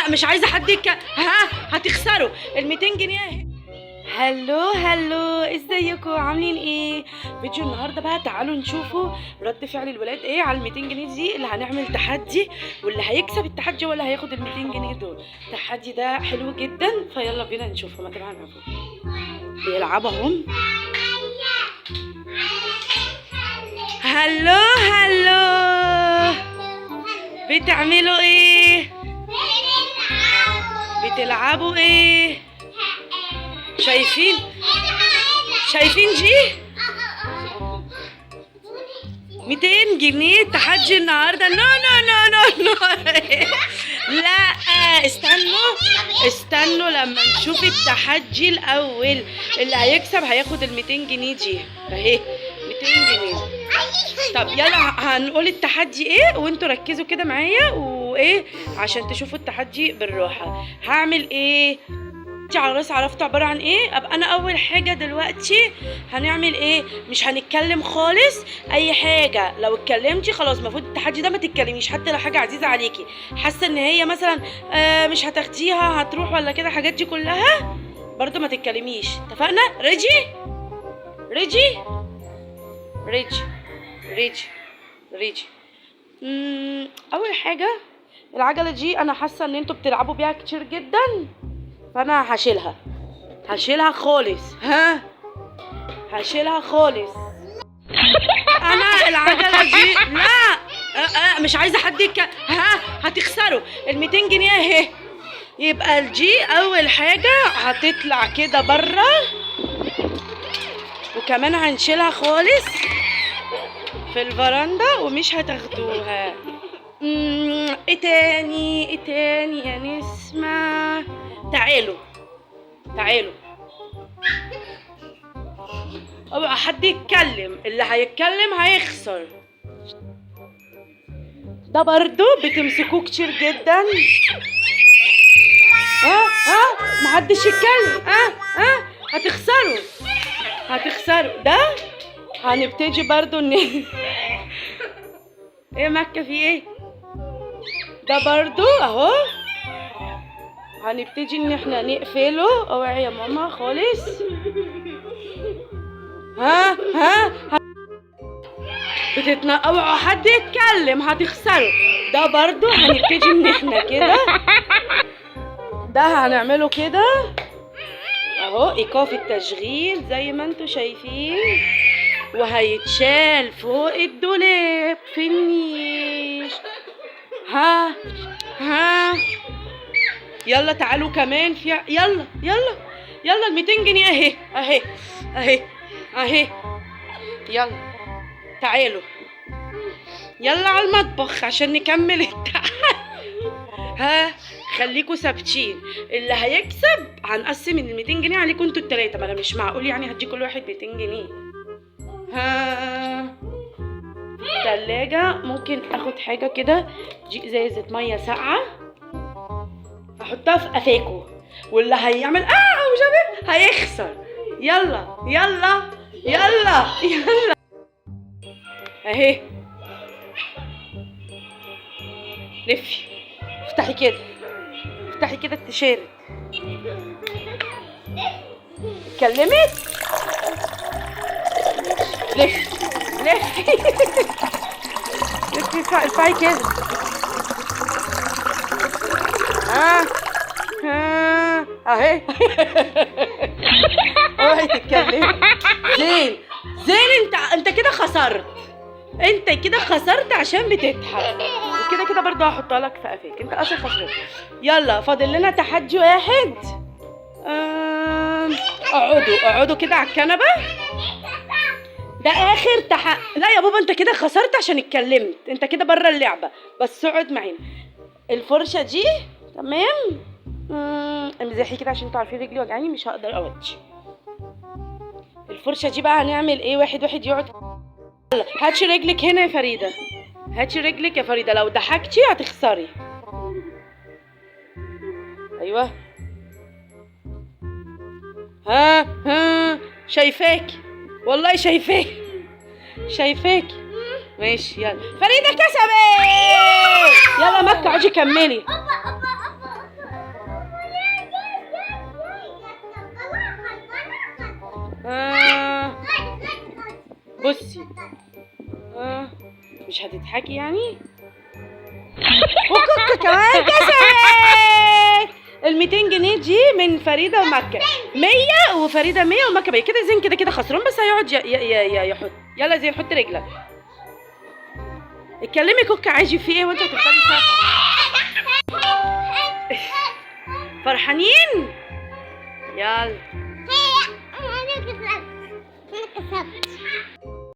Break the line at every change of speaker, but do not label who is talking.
لا مش عايزه حد ها هتخسروا ال 200 جنيه اهي. hello hello، ازيكم عاملين ايه؟ فيديو النهارده بقى تعالوا نشوفوا رد فعل الولاد ايه على ال 200 جنيه دي، اللي هنعمل تحدي واللي هيكسب التحدي ولا هياخد ال 200 جنيه دول. التحدي ده حلو جدا، فيلا بينا نشوفه. ما طبعا بيلعبوا اهم. hello hello، بتعملوا ايه؟ بتلعبوا ايه؟ شايفين شايفين جي 200 جنيه تحدي النهارده. no no no no no، لا استنوا استنوا لما نشوف التحدي الاول. اللي هيكسب هياخد ال 200 جنيه دي اهي، 200 جنيه. طب يلا هنقول التحدي ايه وانتوا ركزوا كده معايا وايه عشان تشوفوا التحدي بالراحة. هعمل ايه؟ انتي على راسي عرفتوا عبارة عن ايه؟ ابقى انا اول حاجة دلوقتي هنعمل ايه؟ مش هنتكلم خالص اي حاجة. لو اتكلمتي خلاص المفروض التحدي ده ما تتكلميش، حتى لو حاجة عزيزه عليكي حاسه ان هي مثلا مش هتاخديها هتروح ولا كده، الحاجات دي كلها برضو ما تتكلميش. اتفقنا؟ ready ready ready ready ready. اول حاجة العجلة دي انا حاسه ان انتوا بتلعبوا بيها كتير جدا، فانا هشيلها هشيلها خالص. ها هشيلها خالص انا العجلة دي. لا مش عايزه حد ها هتخسروا ال 200 جنيه اهي. يبقى الجي اول حاجة هتطلع كده بره، وكمان هنشيلها خالص في الفرندا ومش هتاخدوها. ايه تاني؟ ايه تاني يا نسمة؟ تعالوا تعالوا، اوعى حد يتكلم، اللي هيتكلم هيخسر. ده برضو بتمسكوه كتير جدا. محدش يتكلم. هتخسروا هتخسروا. ده هنبتدي برضو ان ايه مكة في ايه؟ ده برضو اهو هنبتدي ان احنا نقفله. اوعي يا ماما خالص. ها ها اوعوا حد يتكلم هتخسروا. ده برضو هنبتدي ان احنا كده، ده هنعمله كده اهو، ايقاف التشغيل زي ما انتوا شايفين، وهيتشال فوق الدولاب في النيش. ها ها يلا تعالوا كمان في، يلا يلا يلا ال 200 جنيه اهي اهي اهي اهي. يلا تعالوا يلا على المطبخ عشان نكمل التحدي. ها خليكوا ثابتين، اللي هيكسب هنقسم ال 200 جنيه عليكم انتوا التلاتة. ما انا مش معقول يعني هدي كل واحد 200 جنيه. ها التلاجة ممكن اخد حاجة كده، دي ازازة مية ساقعة احطها في قفاكو، واللي هيعمل مش عارف هيخسر. يلا يلا يلا يلا اهي، لفي افتحي كده، افتحي كده التيشيرت. اتكلمت؟ لفي لفي لفي ارفعي كده. ها ها اهي. اوعي تتكلمي. زين زين، انت كده خسرت، انت كده خسرت عشان بتضحك، وكده كده برضه هحطها لك في قفاك، انت اصلا خسرت. يلا فاضل لنا تحدي واحد. اقعدوا اقعدوا كده على الكنبة. ده اخر تحدي. لا يا بابا انت كده خسرت عشان اتكلمت، انت كده بره اللعبة، بس اقعد معانا. الفرشة دي تمام. امزحي كده عشان انتوا عارفين رجلي وجعاني مش هقدر اودي. الفرشة دي بقى هنعمل ايه؟ واحد واحد يقعد. يلا هاتي رجلك هنا يا فريدة، هاتي رجلك يا فريدة، لو ضحكتي هتخسري. ايوه ها ها، شايفاكي والله، شايفاكي شايفاكي. ماشي يلا فريدة كسبت. يلا مكة اقعدي كملي. بصي. مش هتضحكي يعني؟ وكوكا كمان كسبت ال 200 جنيه دي من فريدة ومكة. 100 وفريدة 100 ومكة 100. كده زين كده كده خسران، بس هيقعد يحط. يلا زين حط رجلك. اتكلمي كوكا عايزه في ايه وانت هتفضلي ساكته؟ فرحانين؟ يلا.
انا كسبت، انا كسبت.